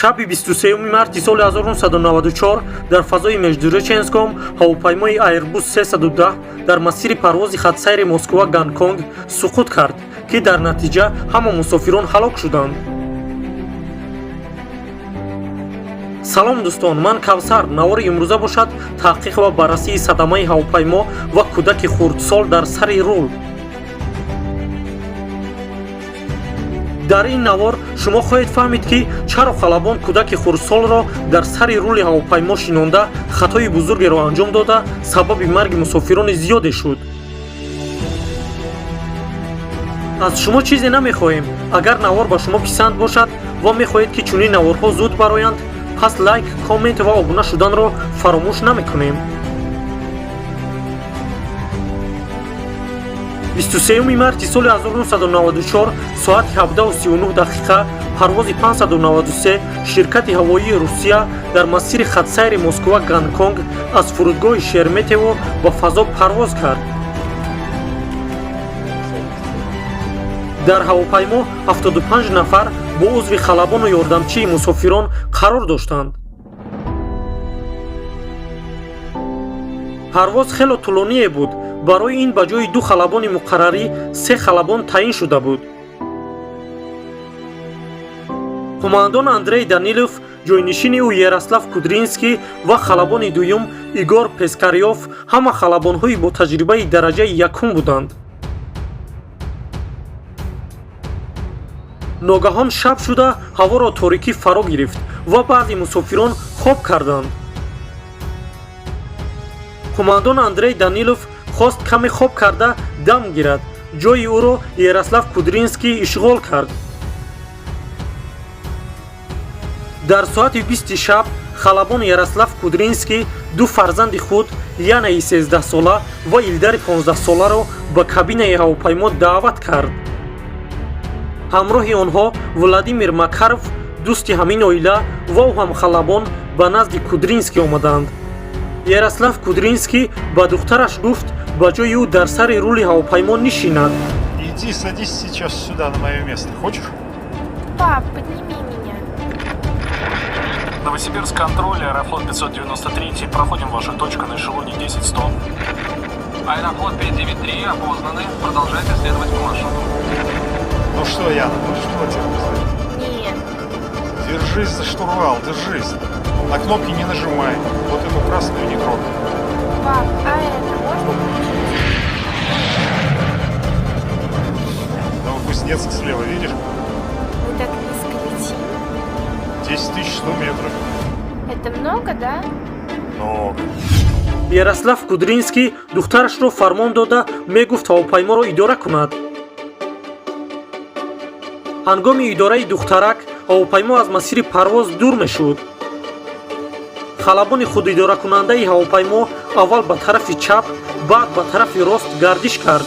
Шаби 23 марти соли 1994 дар фазои Междуреченском ҳавопаймои Airbus 310 дар масири парвози хатсайри Москва Гонконг суқут кард, ки дар натиҷа ҳама мусофирон ҳалок шуданд. Салом, дӯстон, ман Кавсар. Навори имрӯза бошад таҳқиқ ва баррасии садамаи ҳавопаймо ва кӯдаки хурдсол дар сари рул. Дар ин навор шумо хоҳед фаҳмид, ки чаро халабон кӯдаки хурдсолро дар сари рули ҳавопаймо шинонда, хатои бузургеро анҷом дода, сабаби марги мусофирони зиёде шуд. Аз шумо чизе намехоҳем. Агар навор ба шумо писанд бошад ва мехоҳед, ки чунин наворҳо зуд бароянд, пас лайк, коммент ва обуна шуданро фаромӯш намекунем. 23 марти соли 1994 соати 17:39 дақиқа парвози 593 ширкати ҳавоии Русия дар масири хатсайри Москва Гонконг аз фурудгоҳи Шереметево ба фазо парвоз кард. Дар ҳавопаймо 75 нафар бо узви халабону ёрдамчии мусофирон қарор доштанд. Парвоз хело тӯлоние буд. Барои ин ба ҷои ду халабони муқаррарӣ се халабон таъин шуда буд: қумандон Андрей Данилов, ҷойнишини ӯ Ярослав Кудринский ва халабони дуюм Игор Пескарёв. Ҳама халабонҳои бо таҷрибаи дараҷаи якум буданд. Ногаҳон шаб шуда, ҳаворо торикӣ фаро гирифт ва баъзе мусофирон хоб карданд. Қумандон Андрей Данилов хост каме хоб карда дам гирад. Ҷои ӯро Ярослав Кудринский ишғол кард. Дар соати 20-и шаб халабон Ярослав Кудринский ду фарзанди худ, Янаи 13-сола ва Илдари 15-соларо ба кабинаи ҳавопаймо даъват кард. Ҳамроҳи онҳо Владимир Макаров, дӯсти ҳамин оила ва ӯ ҳам халабон, ба назди Кудринский омаданд. Ярослав Кудринский ба духтараш гуфт, ба ҷои ӯ дар сари рули ҳавопаймо нишинад. Иди садись сейчас сюда на мое место. Хочешь? Пап, подними меня. Новосибирск контроль, Аэрофлот 593, проходим вашу точку на эшелоне 10-100. Аэрофлот 593 опознаны. Продолжайте следовать по маршруту. Ну что, Яна, будешь пилотировать? Нет. Держись за штурвал, держись. На кнопки не нажимай. Вот эту красную не трогай. Пап, а это можно включить? Новокузнецк слева, видишь? Мы так низко летим. 10 100 метров. Это много, да? Много. Ярослав Кудринский духтарашро фармон дода, мегуфт ҳавопайморо идора кунад. Ҳангоми идораи духтарак ҳавопаймо аз масири парвоз дур мешуд. Халабони худидоракунандаи ҳавопаймо аввал ба тарафи чап, баъд ба тарафи рост гардиш кард.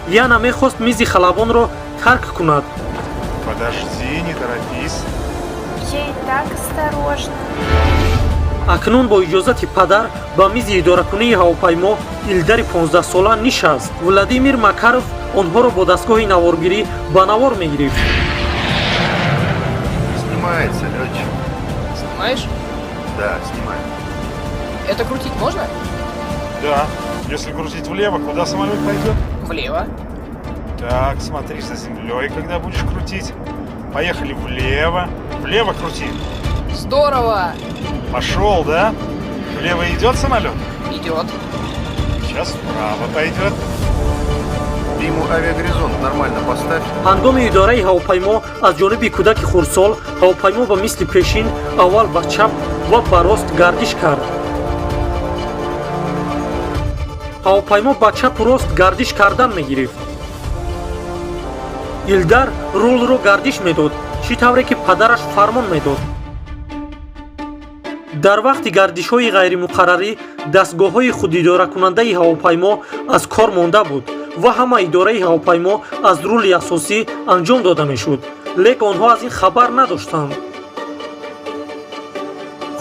Яна мехост мизи халабонро тарк кунад. Подожди, не торопись. Я и так осторожна. Акнун бо иҷозати падар ба мизи идоракунии ҳавопаймо Илдари 15-сола нишаст. Владимир Макаров онҳоро бо дастгоҳи наворгирӣ ба навор мегирифт. Снимается, летчик. Снимаешь? Да, снимаю. Это крутить можно? Да. Если крутить влево, куда самолет пойдет? Влево. Так, смотри за землей, когда будешь крутить. Поехали влево. Влево крути. Здорово! Пошел, да? Влево идет самолет? Идет. Сейчас вправо пойдет. Ты ему авиагоризонт нормально поставь. Ҳангоми идораи ҳавопаймо аз ҷониби кӯдаки хурдсол ҳавопаймо ба мисли пешин аввал ба чап ва ба рост гардиш кард. Ҳавопаймо ба чапу рост гардиш кардан мегирифт. Илдар рулро гардиш медод, чӣ тавре ки падараш фармон медод. Дар вақти гардишҳои ғайримуқаррарӣ дастгоҳҳои худидоракунандаи ҳавопаймо аз кор монда буд ва ҳама идораи ҳавопаймо аз рули асосӣ анҷом дода мешуд, лек онҳо аз ин хабар надоштанд.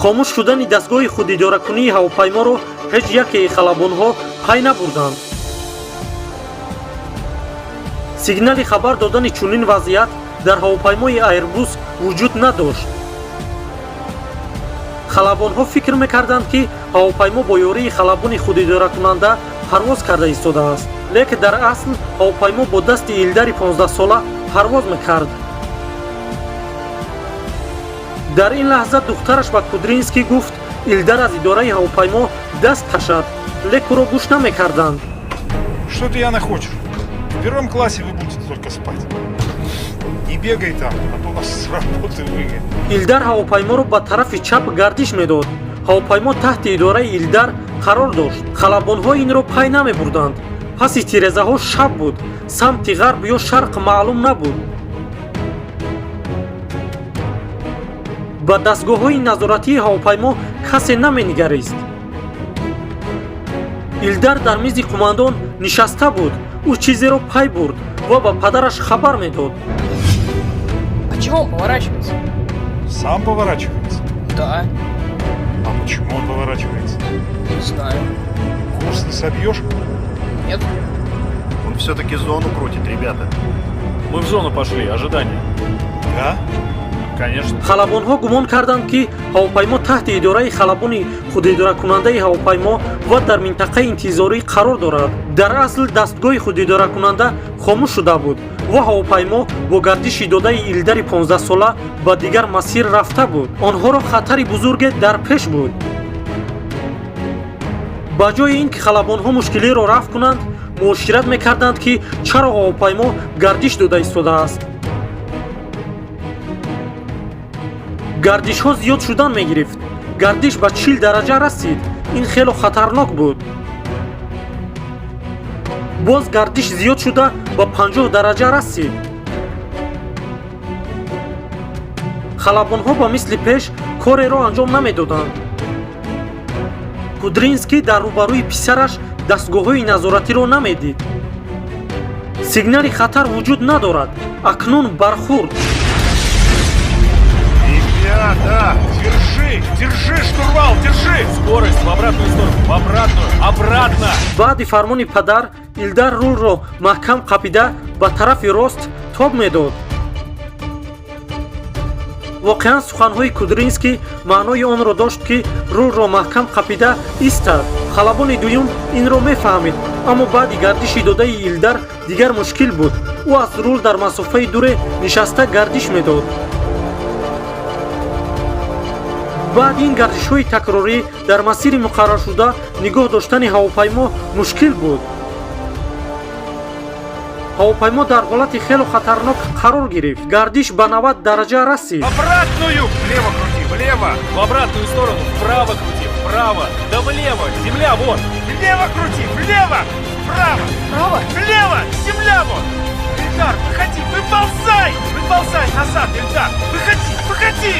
Хомӯш шудани дастгоҳи худидоракунии ҳавопайморо ҳеҷ якеи халабонҳо пай набурданд. Сигнали хабар додани чунин вазъият Дар ҳавопаймои Айрбус вуҷуд надошт. Халабонҳо фикр мекарданд, ки ҳавопаймо бо ёрии халабони худидоракунанда парвоз карда истодааст, лекин дар асл ҳавопаймо бо дасти Илдари 15-сола парвоз мекард. Дар ин лаҳза духтараш ба Кудринский гуфт, Илдар аз идораи ҳавопаймо даст кашад, лек ӯро гӯш намекарданд. Что ты, Яна, хочешь? В первом классе вы будете только спать. Не бегай там, а то нас с работы выгонят. Илдар ҳавопайморо ба тарафи чап гардиш медод. Ҳавопаймо таҳти идораи Илдар қарор дошт. Халабонҳо инро пай намебурданд. Паси тирезаҳо шаб буд, самти ғарб ё шарқ маълум набуд. Ба дастгоҳҳои назоратии ҳавопаймо касе наменигарист. Илдар дар мизи қумандон нишаста буд. Ӯ чизеро пай бурд ва ба падараш хабар медод. А чего он поворачивается? Сам поворачивается. Да. А почему он поворачивается? Не знаю. Курс не собьешь? Нет. Он все-таки зону крутит, ребята. Мы в зону пошли, ожидание. Да? Конечно. Халабонҳо гумон карданд, ки ҳавопаймо таҳти идораи халабони худидоракунандаи ҳавопаймо ва дар минтақаи интизорӣ қарор дорад. Дар асл дастгоҳи худидоракунанда хомӯш шуда буд ва ҳавопаймо бо гардиши додаи Илдари 15-сола ба дигар масир рафта буд. Онҳоро хатари бузурге дар пеш буд. Ба ҷои ин ки халабонҳо мушкилиро рафъ кунанд, муошират мекарданд, ки чаро ҳавопаймо гардиш дода истодааст. Гардишҳо зиёд шудан мегирифт. Гардиш ба 40 дараҷа расид. Ин хело хатарнок буд. Боз гардиш зиёд шуда, ба 50 дараҷа расид. Халабонҳо ба мисли пеш кореро анҷом намедоданд. Кудринский дар рӯбарӯи писараш дастгоҳҳои назоратиро намедид. Сигнали хатар вуҷуд надорад. Акнун бархӯрд. Ребята! Держи! Держи штурвал! Держи! Скорость в обратную сторону. В обратную. Обратно. Баъди фармони падар Илдар рулро маҳкам қапида, ба тарафи рост тоб медод. Воқеан, суханҳои Кудринский маънои онро дошт, ки рулро маҳкам қапида истад. Халабони дуюм инро мефаҳмид, аммо баъди гардиши додаи Илдар дигар мушкил буд. Ӯ аз рул дар масофаи дуре нишаста гардиш медод. Баъди ин гардишҳои такрорӣ дар масири муқарраршуда нигоҳ доштани ҳавопаймо мушкил буд. Ҳавопаймо дар ҳолати хело хатарнок қарор гирифт. Гардиш ба 90 дараҷа расид. Обратную! Влево крути, влево! В обратную сторону. Вправо крути. Вправо. Да влево. Земля вот. Влево крути! Влево! Вправо! Право? Влево! Земля вот! Ильдар, выходи! Выползай! Выползай назад, Ильдар! Выходи! Выходи!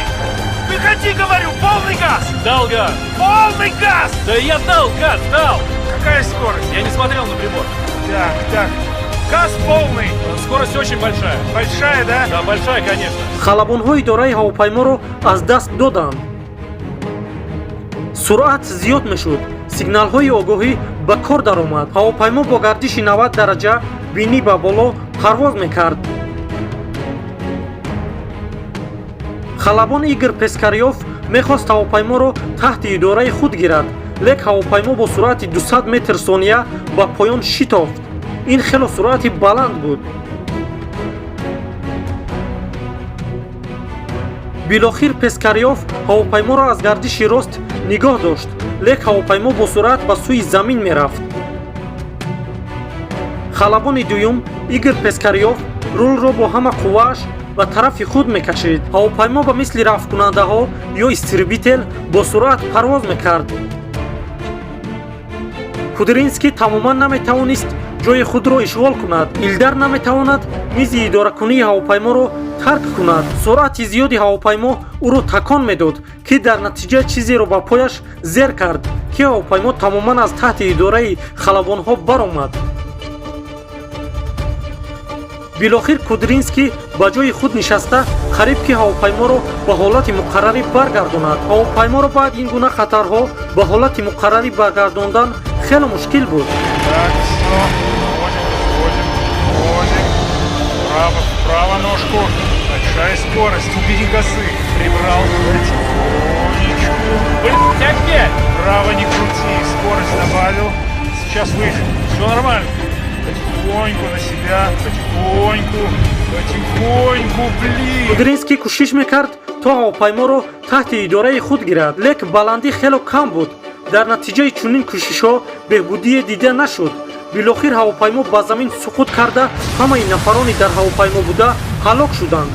Выходи, говорю! Полный газ! Дал газ. Полный газ! Да я дал газ, дал. Какая скорость? Я не смотрел на прибор. Так, так. Газ полный! Скорость очень большая. Большая, да? Да, большая, конечно. Халабонҳо идораи ҳавопайморо аз даст доданд. Суръат зиёд мешуд. Сигналҳои огоҳӣ ба кор даромад. Ҳавопаймо бо гардиши 90 дараҷа бинӣ ба боло парвоз мекард. Халабон Игор Пескарёв мехост ҳавопайморо таҳти идораи худ гирад, лек ҳавопаймо бо суръати 200 метр сония ба поён шитофт. Ин хело суръати баланд буд. Билохир Пескарёв ҳавопайморо аз гардиши рост нигоҳ дошт, лек ҳавопаймо бо суръат ба сӯи замин мерафт. Халабони дуюм Игор Пескарёв рулро бо ҳама қуввааш ба тарафи худ мекашид. Ҳавопаймо ба мисли рафткунандаҳо ё истребител бо суръат парвоз мекард. Кудринский тамоман наметавонист ҷои худро ишғол кунад. Илдар наметавонад мизи идоракунии ҳавопайморо тарк кунад. Суръати зиёди ҳавопаймо ӯро такон медод, ки дар натиҷа чизеро ба пояш зер кард, ки ҳавопаймо тамоман аз таҳти идораи халабонҳо баромад. Билохир Кудринский ба ҷои худ нишаста, қариб ки ҳавопайморо ба ҳолати муқаррарӣ баргардонад. Ҳавопайморо баъд ин гуна хатарҳо ба ҳолати муқаррарӣ баргардондан хеле мушкил буд. Так, все. Входим, входим, входим. Вправо, вправо ножку. Повышай скорость, убери газы. Прибрал. Потихонечку. Блять, опять! Право не крути, скорость добавил. Сейчас выше. Все нормально. Потихоньку на себя, потихоньку, потихоньку, блин. Кудринский кӯшиш мекард, то ҳавопайморо таҳти идораи худ гирад, лек баландӣ хело кам буд. Дар натиҷаи чунин кӯшишҳо беҳбудие дида нашуд. Билохир ҳавопаймо ба замин суқут карда, ҳамаи нафарони дар ҳавопаймо буда ҳалок шуданд.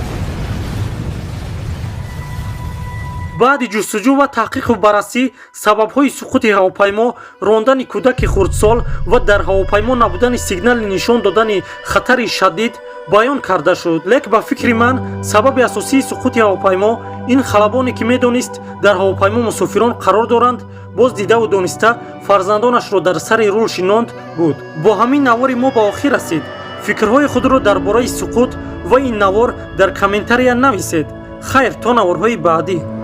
Баъди ҷустуҷӯ ва таҳқиқу баррасӣ, сабабҳои суқути ҳавопаймо рондани кӯдаки хурдсол ва дар ҳавопаймо набудани сигнали нишон додани хатари шадид баён карда шуд. Лек ба фикри ман, сабаби асосии суқути ҳавопаймо ин халабоне, ки медонист, дар ҳавопаймо мусофирон қарор доранд, боз дидаву дониста фарзандонашро дар сари рул шинонд буд. Бо ҳамин навори мо ба охир расид. Фикрҳои худро дар бораи суқут ва ин навор дар комментария нависед. Хайр, то наворҳои баъдӣ.